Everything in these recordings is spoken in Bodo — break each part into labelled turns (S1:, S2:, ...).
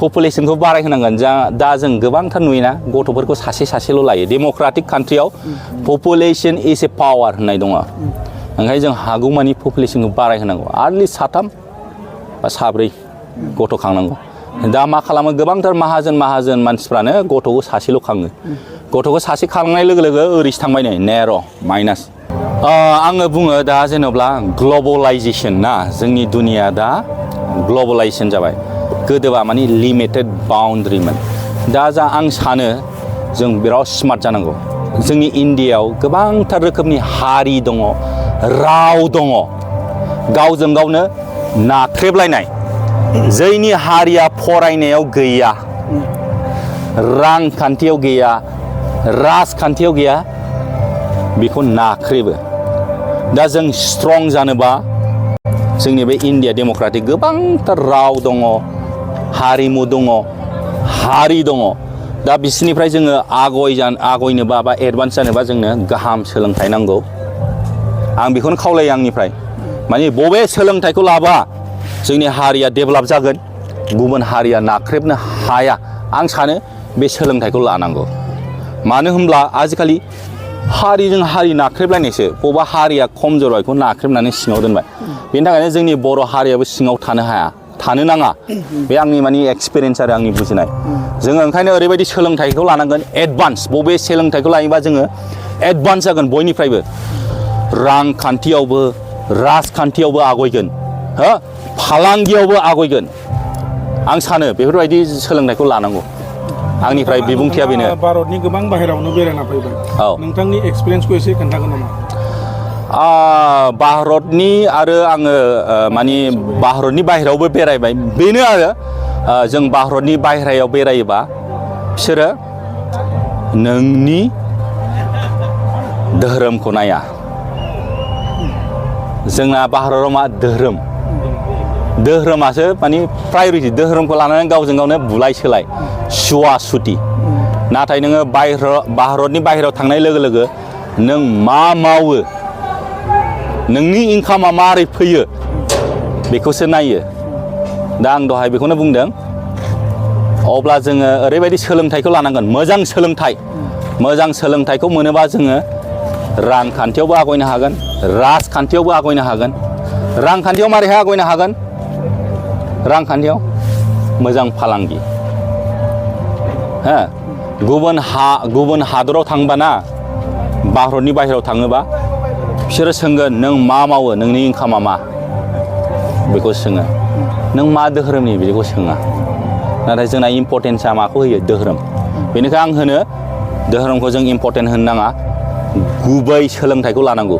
S1: पपुलेसनखौ बारायहोनांगोन दा जों गोबांथार नुयोना गथ'फोरखौ सासेल' लायो डेम'क्रेटिक कान्ट्रियाव पपुलेसन इज ए पावार होननाय दङ ओंखायनो जों हागौमानि पपुलेसनखौ बारायहोनांगौ आटलिस्ट 3 बा 4 गथ' खांनांगौ दा मा खालामो गोबांथार माहाजोन मानसिफ्रानो गथ'खौ सासेल' खाङो गथ'खौ सासे खांनाय लोगो लोगो ओरैसो थांबाय नै नेर' माइनास आङो बुङो दा जेनेबा ग्लबेलाइजेसन ना जोंनि दुनिया दा ग्लबेलाइजेसन जाबाय गोदोबा माने लिमिटेड बाउन्ड्रिमोन दा आं सानो जों बिराद स्मार्ट जानांगौ जोंनि इण्डियायाव गोबांथार रोखोमनि हारि दङ राव दङ गावजों गावनो नाख्रेबलायनाय जायनि हारिया फरायनायाव गैया रांखान्थियाव गैया राजखान्थियाव गैया बेखौ नाख्रेबो दा जों स्ट्रं जानोबा जोंनि बे इण्डिया डेम'क्रेटिक गोबांथार राव दङ हारिमु दङ हारि दङ दा बिसोरनिफ्राय जोङो आगयनोबा बा एडभान्स जानोबा जोंनो गाहाम सोलोंथाइ नांगौ आं बेखौनो खावलायो आंनिफ्राय माने बबे सोलोंथाइखौ लाबा जोंनि हारिया डेभेलप जागोन गुबुन हारिया नाख्रेबनो हाया आं सानो बे सोलोंथाइखौ लानांगौ मानो होनब्ला आजिखालि हारिजों हारि नाख्रेबलायनायसो बबेबा हारिया खमजोर बेखौ नाख्रेबनानै सिङाव दोनबाय बेनि थाखायनो जोंनि बर' हारियाबो सिङाव थानो हाया थानो नाङा बे आंनि माने एक्सपिरियेन्स आरो आंनि बुजिनाय जोङो ओंखायनो ओरैबायदि सोलोंथाइखौ लानांगोन एडभान्स बबे सोलोंथाइखौ लायोबा जोङो एडभान्स जागोन बयनिफ्रायबो रांखान्थियावबो राजखान्थियावबो आगयगोन हो फालांगियावबो आगयगोन आं सानो बेफोरबायदि सोलोंथाइखौ लानांगौ आंनिफ्राय बिबुंथिया बेनो
S2: भारतनि गोबां बाहेरावनो बेरायना फैबाय नोंथांनि एक्सपिरियेन्सखौ एसे खोन्थागोन नामा
S1: भारतनि आरो आङो माने भारतनि बाहेरायावबो बेरायबाय बेनो आरो जों भारतनि बाहेरायाव बेरायोबा बिसोरो नोंनि धोरोमखौ नाया जोंना भारताव मा धोरोमासो माने प्रायरिटि धोरोमखौ लानानै गावजों गावनो बुलाय सोलाय सुवा सुथि नाथाय नोङो भारतनि बाहेरायाव थांनाय लोगो लोगो नों मा मावो नोंनि इनकामा मारै फैयो बेखौसो नायो दा आं दहाय बेखौनो बुंदों अब्ला जोङो ओरैबायदि सोलोंथाइखौ लानांगोन मोजां सोलोंथाइखौ मोनोबा जोङो रांखान्थियावबो आगयनो हागोन राजखान्थियावबो आगयनो हागोन रांखान्थियाव मारैहाय आगयनो हागोन रांखान्थियाव मोजां फालांगि गुबुन हादराव थांबाना भारतनि बाहेरायाव थाङोबा बिसोरो सोंगोन नों मा मावो नोंनि इनकामा मा बेखौ सोङो नों मा धोरोमनि बिदिखौ सोङा नाथाय जोंना इम्परटेन्सआ माखौ होयो धोरोम बेनिखायनो आं होनो धोरोमखौ जों इम्परटेन्ट होनो नाङा गुबै सोलोंथाइखौ लानांगौ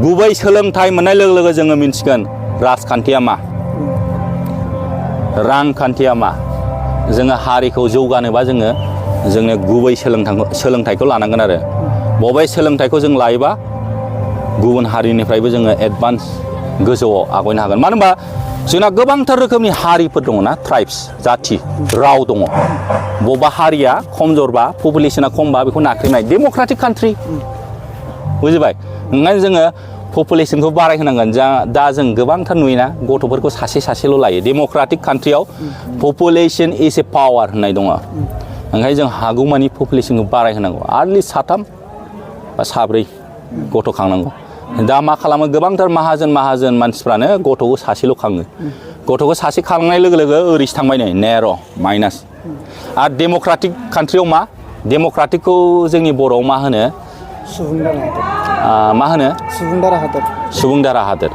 S1: गुबै सोलोंथाइ मोननाय लोगो लोगो जोङो मिन्थिगोन राजखान्थिया मा रांखान्थिया मा जोङो हारिखौ जौगानोबा जोंनो गुबै सोलोंथाइखौ लानांगोन आरो बबे सोलोंथाइखौ जों लायोबा गुबुन हारिनिफ्रायबो जोङो एडभान्स गोजौआव आगयनो हागोन मानो होनबा जोंना गोबांथार रोखोमनि हारिफोर दङ ना ट्राइब्स जाथि राव दङ बबेबा हारिया खमजोरबा पपुलेसना खमबा बेखौ नाख्रेबनाय डेम'क्रेटिक कान्ट्रि बुजिबाय ओंखायनो जोङो पपुलेसनखौ बारायहोनांगोन दा जों गोबांथार नुयोना गथ'फोरखौ सासेल' लायो डेम'क्रेटिक कान्ट्रियाव पपुलेसन इज ए पावार होननाय दङ ओंखायनो जों हागौमानि पपुलेसनखौ बारायहोनांगौ आटलिस्ट 3 बा 4 गथ' खांनांगौ दा मा खालामो गोबांथार माहाजोन मानसिफ्रानो गथ'खौ सासेल' खाङो गथ'खौ सासे खांनाय लोगो लोगो ओरैसो थांबाय नै नेर' माइनास आरो डेम'क्रेटिक कान्ट्रियाव मा डेम'क्रेटिकखौ जोंनि बर'आव मा होनो सुबुंदारा हादोर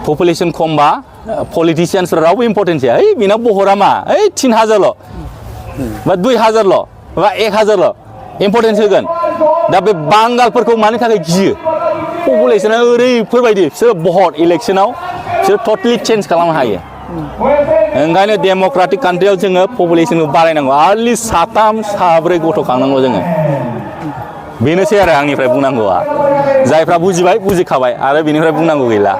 S1: पपुलेसन खमबा पलिटिशियान्सफोरा रावबो इम्परटेन्स जाया बेना बहरा मा 3000ल' बा 2000ल' बा 1000ल' इम्परटेन्स होगोन दा बे बांगालफोरखौ मानि थाखाय गियो पपुलेसना ओरैफोरबायदि बिसोर भट इलेक्सनाव बिसोर टटेलि चेन्ज खालामनो हायो ओंखायनो डेम'क्रेटिक कान्ट्रियाव जोङो पपुलेसनखौ बारायनांगौ आटलिस्ट 3 4 गथ' खांनांगौ जोङो बेनोसै आरो आंनिफ्राय बुंनांगौआ जायफ्रा बुजिबाय बुजिखाबाय आरो बेनिफ्राय बुंनांगौ गैला